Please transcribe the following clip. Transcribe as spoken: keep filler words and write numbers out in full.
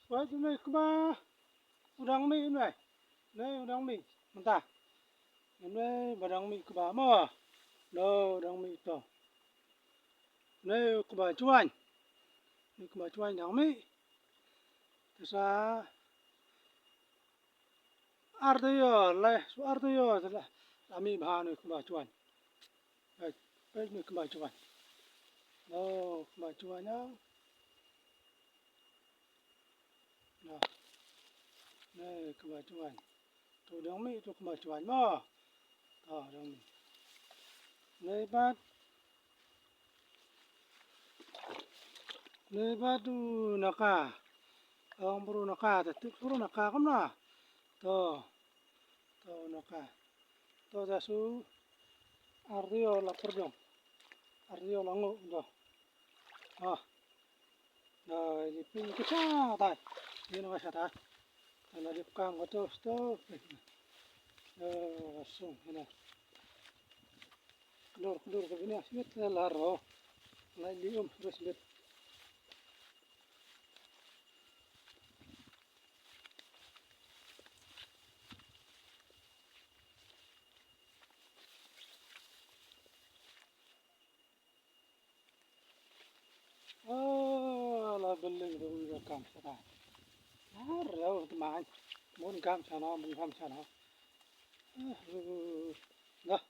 Peit une kba u dang mih une. Une u dang mih mynta. Une ba dang mih kba mo. No u dang mih to. Une u kba jwaiñ. Une u kba jwaiñ dang mih. Te sa ar taïew, lai shu ar taïew te la, la mih bha une u kba jwaiñ. Peit, peit une u kba jwaiñ. No, kba jwaiñ na. Na. Ne kba jwaiñ. To dang mih to kba jwaiñ mo. To dang mih. Nei pat. Nei pat u naka. Ong bru naka, te tik bru naka kumno. To. To naka. To da su. Ar taïew la pyrjong. Ar taïew la nguh do. Ah. Da li ping ka cha tai. Ni na cha tai. Da la dip kam ka to sto. Da sung na. Kdor kdor ka bini asbit la ro. La li um res bit. Oh, la building ruh ka kam sha ta. Lar ruh tmaiñ. Bun kam sha no, bun kam sha no. Ah, ruh. Dah.